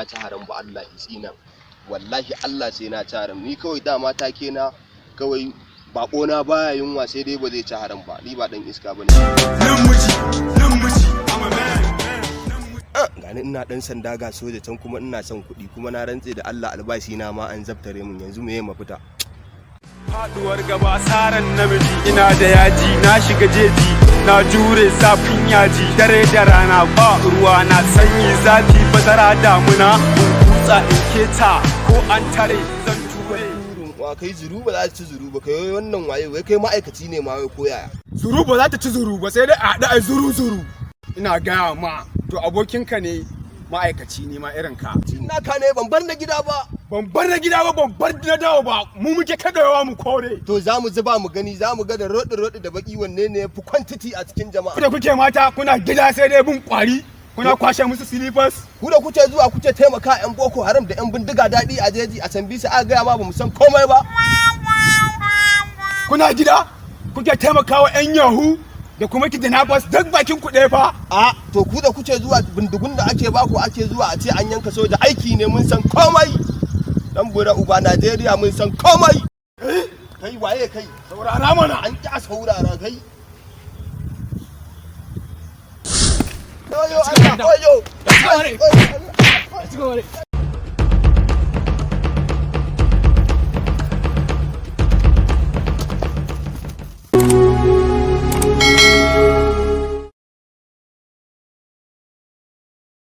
na ci haram ba, Allah ya tsina. Wallahi Allah sai na ci haram. Ni kawai dama take na kawai bako na baya yunwa, sai dai ba zai ci haram ba. Ni ba dan iska bane. Namiji, namiji, I'm a man. Gani ina dan sanda, ga soja can, kuma ina son kuɗi, kuma na rantse da Allah albashi na ma an zabtare mun. Yanzu meye mafita? Faduwar gaba saran namiji, ina da yaji, na shiga jeji, na jure zafin yaji, dare da rana, ba ruwa na, sanyi, zafi, bazara, damuna, in kutsa in keta, ko an tare zan ture. Wa kai? Zuru ba za ta ci zuru ba. Kai wannan waye wai? Kai ma'aikaci ne ma wai ko yaya? Zuru ba za ta ci zuru ba, sai dai a haɗu a zuru zuru. Ina gaya ma, to abokinka ne, ma'aikaci ne ma irin ka. Naka ne, ban bar na gida ba. Ban bar na gida ba, ban bar na dawo ba, mu muke kaɗawa mu kore. To za mu zuba mu gani, za mu ga da roɗi roɗi da baki wanne ne ya fi quantity a cikin jama'a. Ku da kuke mata, kuna gida sai dai bin kwari, kuna kwashe musu slippers. Ku da kuke zuwa kuke taimaka yan Boko Haram da yan bindiga daɗi a jeji a can bisa, aka gaya ma ba mu san komai ba. Kuna gida kuke taimakawa 'yan yahoo da kuma kidnappers, duk bakin ku ɗaya fa. A to, ku da kuke zuwa bindigun da ake baku, ake zuwa a ce an yanka soja, aiki ne. Mun san komai, dan bura uba Najeriya, mun san komai. Kai waye kai? Saurara mana. An ƙi a saurara kai. Oyo Allah, oyo.